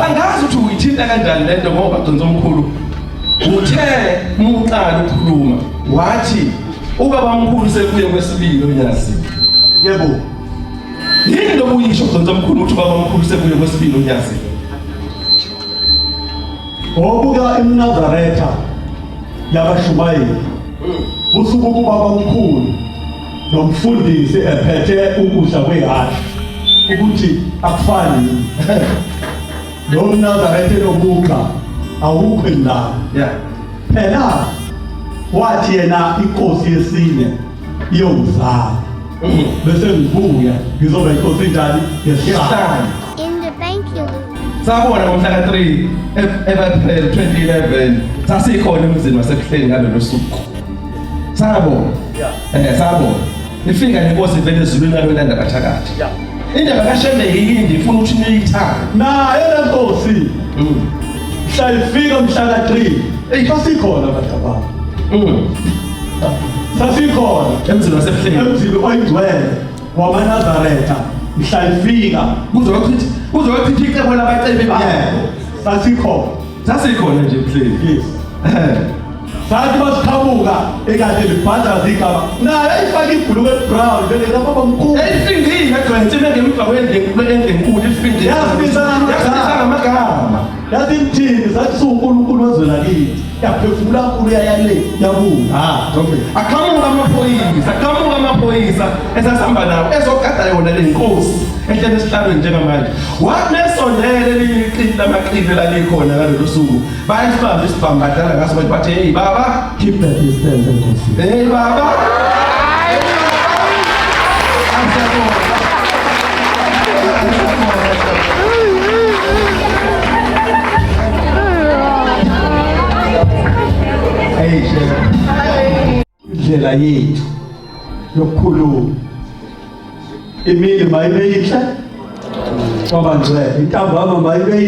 Angazi ukuthi uyithinta kanjani lento ngoba Gcwensa omkhulu uthe muqala ukukhuluma wathi ubaba mkhulu sekuye kwesibili onyazini. Yebo. Yini lokuyisho Gcwensa omkhulu ukuthi ubaba mkhulu sekuye kwesibili onyazini? Obuka iMnazaretha yabashumayeli. Usuku kubaba omkhulu nomfundisi ephethe ukudla kwehhashi ukuthi akufani. Lo mNazaretha enobugqa awukho indawo. Yeah. Phela wathi yena inkosi yesine iyongizala. Bese ngibuya ngizoba inkosi njani yesihlanu. In the bank you lose. Sabona ngomhla ka-3 April 2011 sasikhona emzini waseBuhleni ngalolo suku. Sabona. Sabona. Ifika nenkosi ivele ezulwini ngalolanda bathakathi. Indaba kaShembe yiyindi ifuna ukuthi niyithande. Nayo le nkosi. Mhla ifika mhla ka-3. Eyi. Sasikhona abantu abami. Sasikhona Emzini waseBuhleni. emzini oyingcwele wamaNazaretha mhla ifika. Kuzochitha kuzochitha icebo labacebi bakho. Yebo. Sasikhona. Sasikhona nje eBuhleni. Yes. Sathi basiqhamuka ekade libhadlaza igama. Naye ifake ibhuluku elibrown vele lapha bamkhulu. Eyifingile gcwensa ime ngemva kwendlu enkulu ifingile. Yasibiza ngamagama. Yasibiza ngamagama. Yathi mthini sathi siwuNkulunkulu wezwe lakithi. Yaphefumula kakhulu yayale yabuya. Ah, okay. Aqhamuka amaphoyisa, aqhamuka amaphoyisa esasihamba nawo ezogada yona le nkosi ehlele esihlalweni njengamanje. Wathi mesondele elinye iqili lamaqili lalikhona ngalolu suku. Bayasibamba isibhamu badlala ngaso manje bathi hey baba, Keep the distance nkosi. hey baba. Hey Shembe. Indlela yethu yokukhuluma imini mayibe yinhle kwabangcwele intambama mayibe